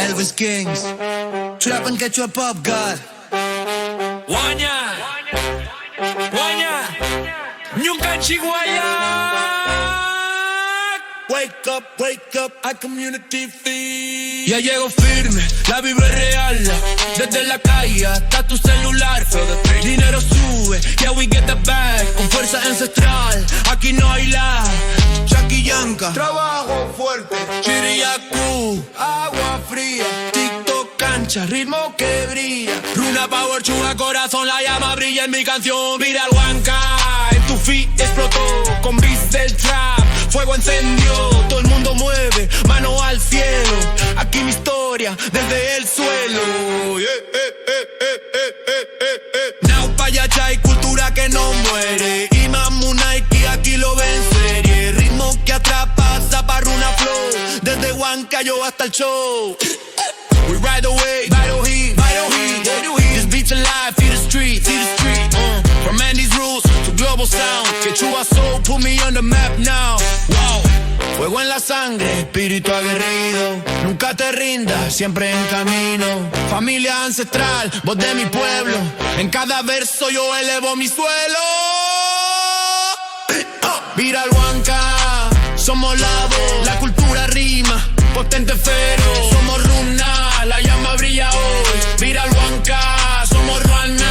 Elvis Kings. Trap and Quechua Pop God. Waña, waña, ñukanchik waya. Wake up, our community feed. Ya llego firme, la vibra es real. Desde la calle hasta tu celular. Dinero sube, yeah, we get the bag. Con fuerza ancestral, aquí no hay la. Chuquillanca. Trabajo fuerte. Chiriyacu, agua fría. TikTok cancha, ritmo que brilla. Runa Power, chuga corazón, la llama brilla en mi canción. Mira el Huanca, en tu feed explotó. Con beats del trap, fuego encendió. Todo el mundo mueve, mano al cielo. Aquí mi historia, desde el suelo. Yeah, Ñawpa yachay, cultura que no muere. Ima Munayki, aquí lo ven serie. Ritmo que atrapa, Sapa Runa Flow. Desde Huancayo hasta el show. We ride the wave, vital heat, vital heat. This beat's alive, feel the street, feel the street. From Andes roots to global sound. Quechua soul, put me on the map now. Wow. Fuego en la sangre, espíritu aguerrido. Nunca te rindas, siempre en camino. Familia ancestral, voz de mi pueblo. En cada verso yo elevo mi suelo. Mira al Huanca, somos la voz, la cultura rima, potente feroz. Somos Runa, la llama brilla hoy. Mira al Huanca, somos Ruana.